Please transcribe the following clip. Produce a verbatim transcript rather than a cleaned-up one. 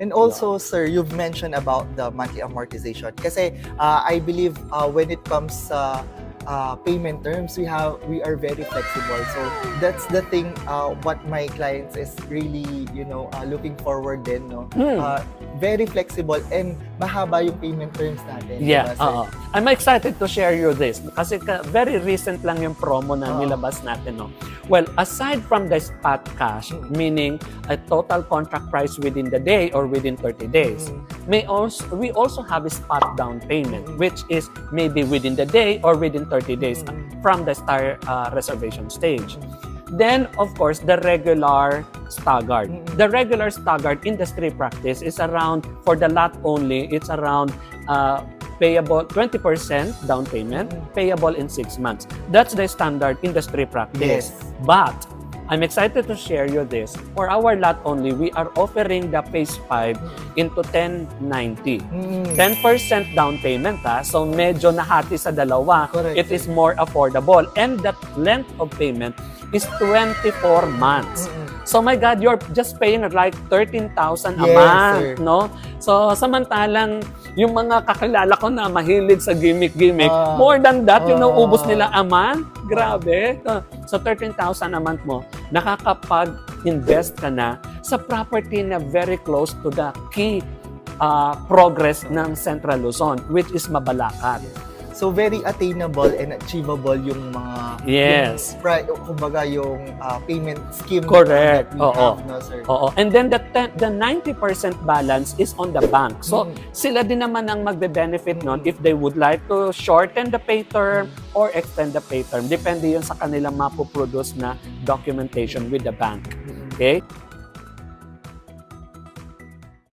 And also, sir, you've mentioned about the monthly amortization. Kasi uh, I believe uh, when it comes sa uh, payment terms, we have we are very flexible. So that's the thing uh, what my clients is really, you know, uh, looking forward din, no? Hmm. Uh, very flexible and mahaba yung payment terms natin. Yeah, di ba, sir? Oo. I'm excited to share you this kasi ka, very recent lang yung promo na Oo. nilabas natin, no? Well, aside from the spot cash, Mm. meaning a total contract price within the day or within thirty days, Mm. may also we also have a spot down payment, Mm. which is maybe within the day or within thirty days Mm. from the star uh, reservation stage. Then, of course, the regular staggered. Mm-mm. The regular staggered industry practice is around, for the lot only, it's around uh, payable twenty percent down payment, Mm-mm. payable in six months. That's the standard industry practice. Yes. But I'm excited to share you this. For our lot only, we are offering the phase five into ten ninety. Mm. Ten percent down payment, ha. So medyo nahati sa dalawa. Correct, It sir. is more affordable. And the length of payment is twenty-four months. Mm-mm. So my God, you're just paying like thirteen thousand a Yes, month, sir. no? So samantalang yung mga kakilala ko na mahilig sa gimmick-gimmick, Ah. more than that, yung Ah. naubos nila a month. Grabe. So, so thirteen thousand a month mo, nakakapag-invest ka na sa property na very close to the key uh, progress ng Central Luzon, which is Mabalacat. So very attainable and achievable yung mga Yes. yung pri- kumbaga yung uh, payment scheme Correct. that we Oo. have, no, sir? Oo. And then the ten, the ninety percent balance is on the bank. So, Mm. sila din naman ang magbe-benefit nun Mm. if they would like to shorten the pay term or extend the pay term. Depende yun sa kanilang mapuproduce na documentation with the bank. Mm. Okay?